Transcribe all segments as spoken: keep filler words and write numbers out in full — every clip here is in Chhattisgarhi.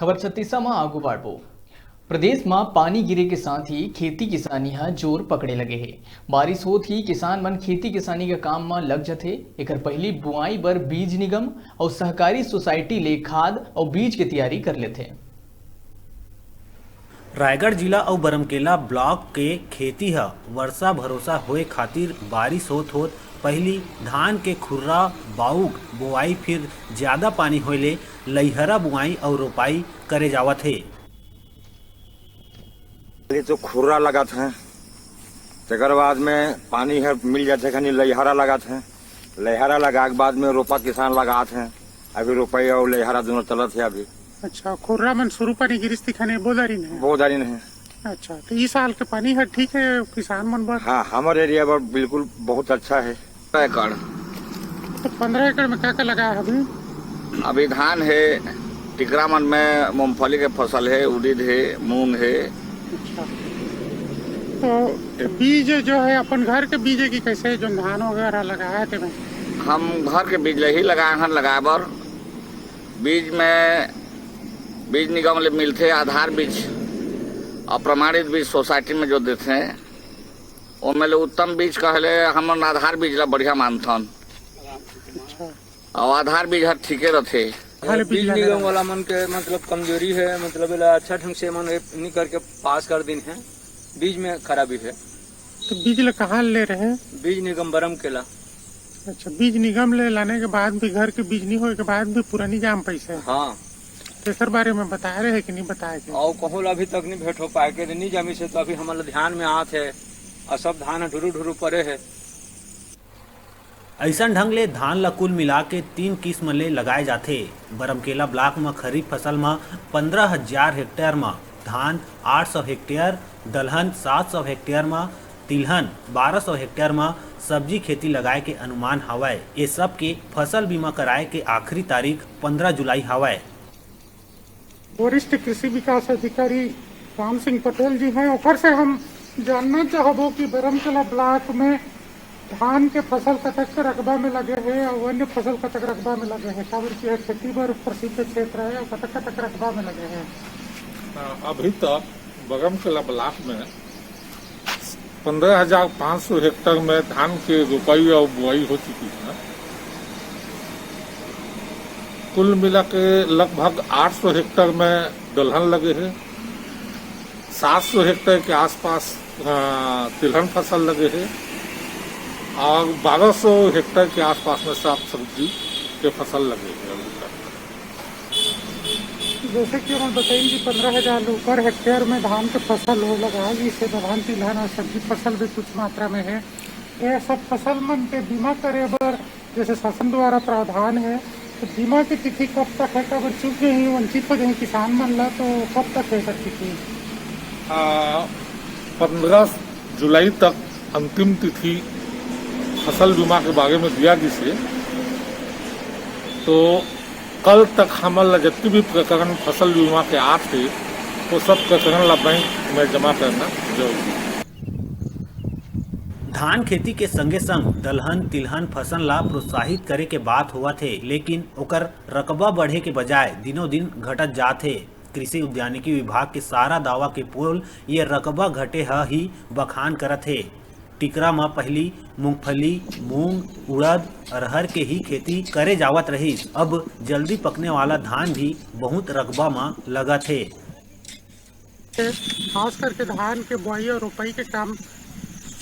खबर छत्तीसा म आगू बाढ़बो। प्रदेश म पानी गिरे के साथ ही खेती किसानी ह जोर पकड़े लगे हे। बारिश होत ही किसान मन खेती किसानी के काम म लग जथे। एकर पहिली बुआई बर बीज निगम अउ सहकारी सोसाइटी ले खाद अउ बीज के तैयारी कर लेथे। रायगढ़ जिला अउ बरमकेला ब्लॉक के खेती ह वर्षा भरोसा होए खातिर बारिश होत होत पहिली धान के खुर्रा बाउग बोआई, फिर ज्यादा पानी होए ले लइहरा बुआई अउ रोपाई करे जावत हे। ये तो खुर्रा लगात हे, तेकर बाद में पानी ह मिल जाथे, खनी लइहरा लगात हे, लइहरा लगा के बाद में रोपा किसान लगात हे। अभी रोपाई अउ लइहरा दोनों चलत हे अभी। अच्छा, खुर्रा मन शुरू पानी गिरिस तिखने बो डारिन हे? बो डारिन हे। अच्छा, तो ई साल के पानी ह ठीक हे किसान मन बर? हाँ, हमर एरिया बर बिल्कुल बहुत अच्छा हे। एकड़। तो पंद्रह एकड़ में का का लगा हे अभी? अभी धान हे, टिकरा मन में मूंगफली के फसल हे, उड़ीद हे, मूंग हे। अच्छा, तो बीज जो हे अपन घर के बीज हे कि कैसे, जो धान वगैरह लगा हे तेमे? हम घर के बीज ले ही लगाए हन, लगाए बर बीज में बीज निगम ले मिलथे आधार बीज, अउ प्रमाणित बीज सोसाइटी में जो देथे, ओमे ले उत्तम बीज कहले हमन आधार बीज ला बढ़िया मानथन। अच्छा। अउ आधार बीज हर ठीके रथे। वाले बीज बीज लगा निगम रहा। वाला मन के मतलब कमजोरी हे, मतलब एला अच्छा ढंग से मन ए नी करके पास कर दिन हे, बीज में खराबी हे। तो बीज ला कहाँ ले रहे? बीज निगम बरमकेला। अच्छा, बीज निगम ले लाने के बाद भी घर के बीज नहीं होए के बाद भी पूरा नहीं जाम पैसे। हाँ। तेकर बारे में बताए रहे कि नहीं बताए के? अउ कहूँ ला अभी तक नहीं भेंट हो पाए के, नहीं जामी से तो अभी हमन ला ध्यान में आत हे, अउ सब धान ह ढुरू ढुरू परे हे। अइसन ढंग ले धान ल कुल मिला के तीन किस्म ले लगाए जाथे। बरमकेला ब्लॉक म खरीफ फसल म पंद्रह हजार हेक्टेयर म धान, आठ सौ हेक्टेयर दलहन, सात सौ हेक्टेयर म तिलहन, बारह सौ हेक्टेयर म सब्जी खेती लगाए के अनुमान हवय। ये सब के फसल बीमा कराए के आखिरी तारीख पंद्रह जुलाई हवय। वरिष्ठ कृषि विकास अधिकारी राम सिंह पटेल जी हैं, ओकर से हम जानना चाहबो कि बरमकेला ब्लॉक में धान के फसल कतक के रकबा में लगे हे अउ अन्य फसल कतक रकबा में लगे हे, काबर कि यह खेती बर प्रसिद्ध क्षेत्र हे अउ कतक कतक रकबा में लगे हे। हाँ, अभी तक बरमकेला ब्लॉक में पंद्रह हजार पाँच सौ हेक्टेयर में धान के रोपाई अउ बुआई हो चुकी है। कुल मिला के लगभग आठ सौ हेक्टेयर में दलहन लगे हे, सात सौ हेक्टेयर के आसपास, अ, तिलहन फसल लगे हे अउ बारह सौ हेक्टेयर के आसपास में साग सब्जी के फसल लगे हे अभी तक। जैसे कि हमन बताइन कि पंद्रह हजार ले ऊपर हेक्टेयर में धान के फसल हो लगा, जिसे दलहन, तिलहन अउ सब्जी फसल भी कुछ मात्रा में हे। ये सब फसल मन के बीमा करे बर जैसे शासन द्वारा प्रावधान हे, तो बीमा के तिथि कब तक हे, काबर चूक जाही, वंचित हो जाही किसान मन ला, तो कब तक हे एकर तिथि? आ, पंद्रह जुलाई तक अंतिम तिथि फसल बीमा के बारे में दिया गिस हे। तो कल तक हमन ला जतके भी प्रकरण फसल बीमा के आत हे, वो सब प्रकरण ला बैंक में जमा करना जरूरी हे। धान खेती के संगे संग दलहन, तिलहन फसल ला प्रोत्साहित करे के बात होवत हे, लेकिन ओकर रकबा बढ़े के बजाय दिनों दिन घटत जात हे। कृषि उद्यानिकी विभाग के सारा दावा के पोल ये रकबा घटे ह ही बखान करत हे। टिकरा म पहिली मूंगफली, मूंग, उड़द, अरहर के ही खेती करे जावत रहिस, अब जल्दी पकने वाला धान भी बहुत रकबा म लगत हे। खास करके धान के बुआई अउ रोपाई के काम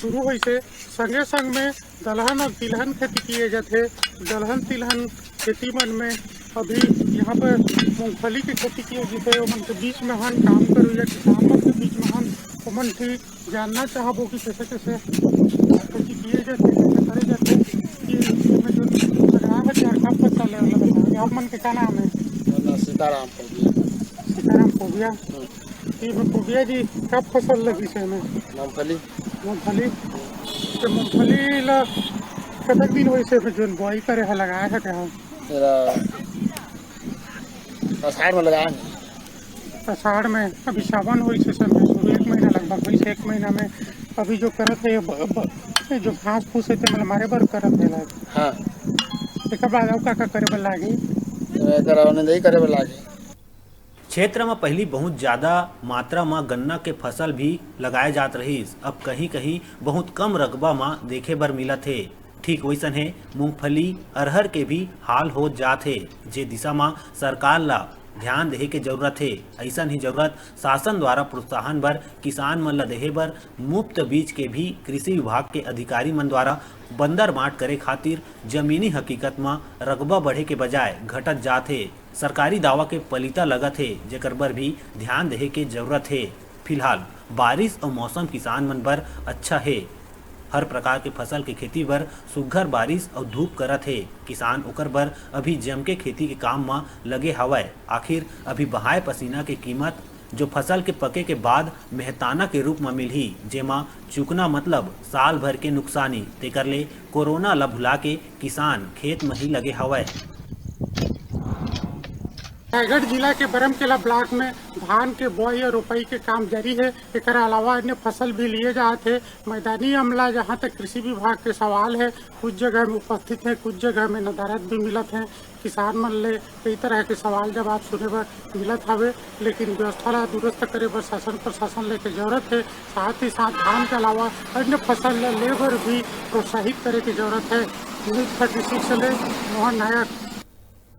शुरू होइस हे। संगे संग में दलहन अउ तिलहन खेती किए जाथे। दलहन तिलहन खेती मन में अभी यहाँ पर मूंगफली के खेती किए जाथे। ओमन के बीच में हन काम करोइया किसान मन के बीच में हन, ओमन ठीक जानना चाहबो कि कैसे कैसे खेती किए जाथे, कैसे करे जाथे, कि एमे जो लगाए हे चार का पत्ता ले वाला बताओ। आप मन के का नाम हे? मेरा नाम सीताराम पौधिया। सीताराम पौधिया। हम्म। ये पौधिया जी, का फसल लगिस हे एमे? मूंगफली। मूंगफली। तो मूंगफली ला कतक दिन होइस हे जोन बोआई करे हे, लगाए हे तेहा? मेरा आषाढ़ में लगाए हे। आषाढ़ में, अभी सावन होइस हे, सब में शुरू एक महीना लगभग होइस हे। एक महीना में अभी जो करत हे, ब-, ब-, ये जो घास फूस हे, तेमन मारे बर करत हे लाग। हाँ। एकर बाद अउ का का करे बर लागही? एकर अउ निंदाई करे बर लागही। क्षेत्र म पहिली बहुत ज्यादा मात्रा म गन्ना के फसल भी लगाए जात रहिस, अब कहीं-कहीं बहुत कम रकबा म देखे बर मिलत हे। ठीक वइसन हे मूंगफली, अरहर के भी हाल हो जात हे, जे दिशा म सरकार ला ध्यान देहे के जरूरत हे। अइसन ही जरूरत शासन द्वारा प्रोत्साहन बर किसान मन ला देहे बर मुफ्त बीज के भी कृषि विभाग के अधिकारी मन द्वारा बंदर माट करे खातिर जमीनी हकीकत म रकबा बढ़े के बजाय घटत जात हे। सरकारी दावा के पलीता लगत हे, जेकर बर भी ध्यान देहे के जरूरत हे। फिलहाल बारिश अउ मौसम किसान मन बर अच्छा हे। हर प्रकार के फसल के खेती बर सुघ्घर बारिश अउ धूप करत हे। किसान ओकर बर अभी जम के खेती के काम म लगे हवय। आखिर अभी बहाए पसीना के कीमत जो फसल के पके के बाद मेहताना के रूप म मिलही, जेमा चुकना मतलब साल भर के नुकसानी, तेकर ले कोरोना ल भुला के किसान खेत म ही लगे हवय। रायगढ़ जिला के बरमकेला ब्लॉक में धान के बोआई और रोपाई के काम जारी है। एकर अलावा अन्य फसल भी लिए जात है। मैदानी अमला जहां तक कृषि विभाग के सवाल है, कुछ जगह में उपस्थित है, कुछ जगह में नदारद भी मिलत है। किसान मन ले कई तरह के सवाल जवाब सुने बर मिलत हवे, लेकिन व्यवस्था ला दुरुस्त करे बर शासन प्रशासन ले के जरूरत है। साथ ही साथ धान के अलावा अन्य फसल ला ले बर भी प्रोत्साहित करे के जरूरत है। न्यूज थर्टी सिक्स ले मोहन नायक।